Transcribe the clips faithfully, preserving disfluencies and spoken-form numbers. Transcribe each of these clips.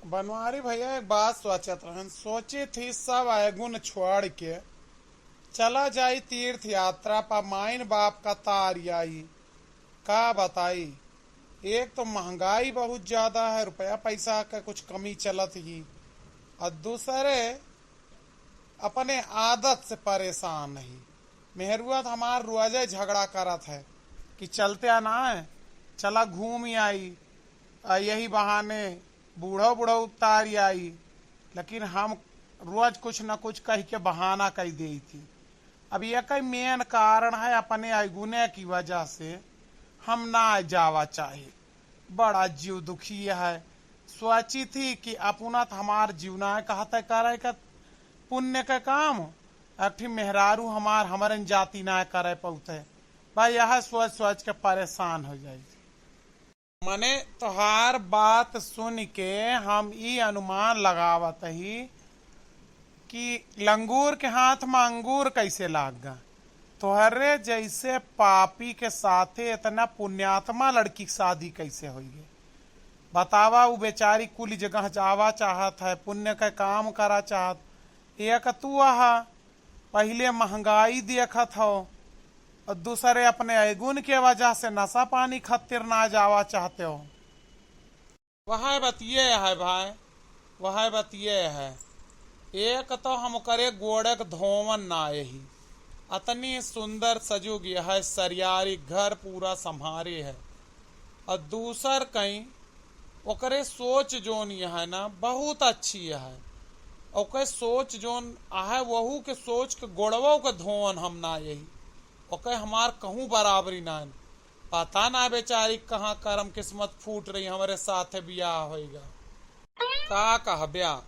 बनवारी भैया एक बात सोचत रहन, सोची थी सब अवगुण छोड़ के चला जाई तीर्थ यात्रा पा, माइन बाप का तार आई। का बताई, एक तो महंगाई बहुत ज्यादा है, रुपया पैसा का कुछ कमी चलत ही, और दूसरे अपने आदत से परेशान ही। मेहरुआ तो हमार रोजे झगड़ा करत है कि चलते आ ना है, चला घूम आई, आ यही बहाने बूढ़ो बूढ़ो उतार आई, लेकिन हम रोज कुछ न कुछ कह के बहाना कह देई थी। अब ये कई मेन कारण है, अपने अवगुणे की वजह से हम ना जावा चाहे। बड़ा जीव दुखी है। सोची थी कि अपना तो हमार जीव ना कहते करे का पुण्य का काम, एक ठी मेहरारू हमार हमरन जाति ना करे पौते। भाई यह सोच सोच के परेशान हो जाई। मने तोहार बात सुन के हम ई अनुमान लगावत ही कि लंगूर के हाथ में अंगूर कैसे लाग गा। तोहरे जैसे पापी के साथे इतना पुण्यात्मा लड़की की शादी कैसे होई गे? बतावा, उ बेचारी कुल जगह जावा चाहत है, पुण्य का काम करा चाहत, एक तू आहा, पहिले महंगाई देखत हो और दूसरे अपने अवगुण के वजह से नशा पानी खातिर ना जावा चाहते हो। वह बतिये है भाई, वह बतिये है। एक तो हम ओकरे गोड़े के धोवन ना यही, अतनी सुंदर सजुग यह सरियारी घर पूरा संभारे है, और दूसर कहीं ओकरे सोच जोन यह है ना बहुत अच्छी है। ओके सोच जोन आहे वहू के सोच के गोड़वो के धोवन हम ना यही, ओके हमार कहूँ बराबरी ना है। पता ना बेचारी कहाँ करम किस्मत फूट रही, हमरे साथे बियाह होइगा। का कहब्या,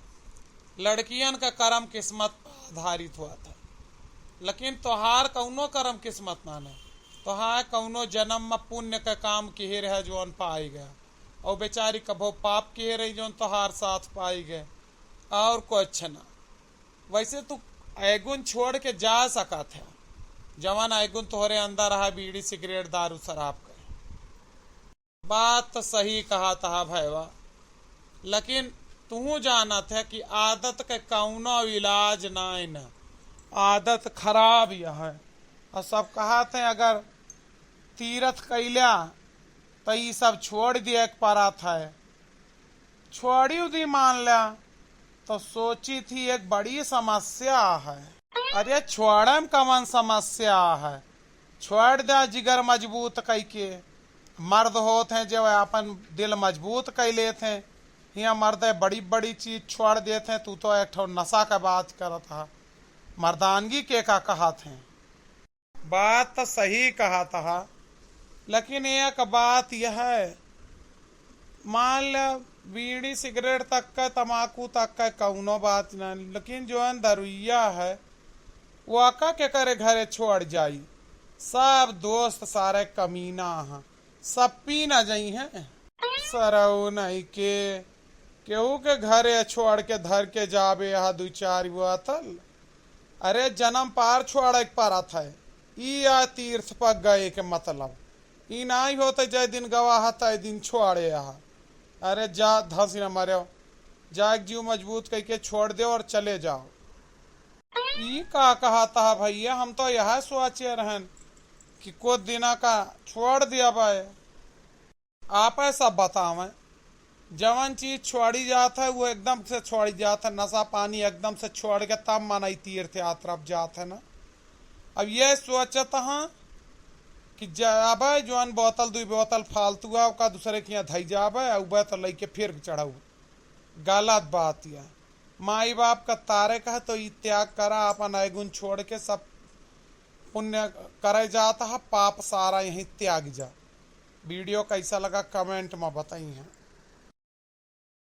लड़कियन का करम किस्मत आधारित हुआ था, लेकिन तोहार कौनो करम किस्मत ना है। तोहार कौनो जन्म में पुण्य का काम किहे रहे जोन पाई गया, और बेचारी कभो पाप किहे रही जोन तोहार साथ पाई गए, और कुछ ना। वैसे तू अवगुण छोड़ के जा सकत है, जवन अवगुण तोहरे अंदर है, बीड़ी सिगरेट दारू शराब के। बात तो सही कहत हा भैवा, लेकिन तू जानत है कि आदत के कौनो इलाज नाई न, आदत खराब यह है। और सब कहत हैं अगर तीरथ कैला तो ई सब छोड़ दिए के परत है। छोड़ी उदी मान ल्या तो सोची थी एक बड़ी समस्या है। अरे छोड़े में कवन समस्या है, छोड़ द्या जिगर मजबूत कई के। मर्द होत हैं जो अपन दिल मजबूत कई लेत हैं, हियाँ मर्दे बड़ी बड़ी चीज छोड़ देत हैं, तू तो एक ठो नशा का बात करत हा। मर्दानगी के का कहत हैं? बात तो सही कहत हा, लेकिन एक बात यह है, मान ल बीड़ी सिगरेट तक का, तमाकू तक का कौनो बात ना, लेकिन जोन दरुइया है वो का के करे घरे छोड़ जाई। सब दोस्त सारे कमीना हैं, सब पी ना जाई हैं। सरऊ नहीं के केहू के घरे छोड़ के धर के जाबे हा दुई चार बोतल। अरे जन्म पार छोड़े के परत है, ई आ तीर्थ पर गए के मतलब। ई नाई होते जय दिन गवा हा तय दिन छोड़े हा। अरे जा धंसी न मर्यो, जा एक जीव मजबूत कई के छोड़ दे और चले जाओ। ई का कहत हा भैया, हम तो यह सोचे रहन कि कुछ दिना का छोड़ दिया बाय। आपे सब बतावें, जवन चीज छोड़ी जात है वो एकदम से छोड़ी जात है, नशा पानी एकदम से छोड़ के तब मनई तीर्थ यात्रा पर जात है ना। अब ये सोचत हाँ कि जाबे जवन बोतल दुई बोतल फालतू है ओका दूसरे के यहाँ धई जाबे, उबे तो लइके फिर चढ़ऊ। गलत बात यह। माई बाप का तारे कहे तो ई त्याग करा, अपन अवगुण छोड़ के सब पुण्य करे जात है, पाप सारा यहीं त्याग जा। वीडियो कैसा लगा कमेंट में बताई हैं।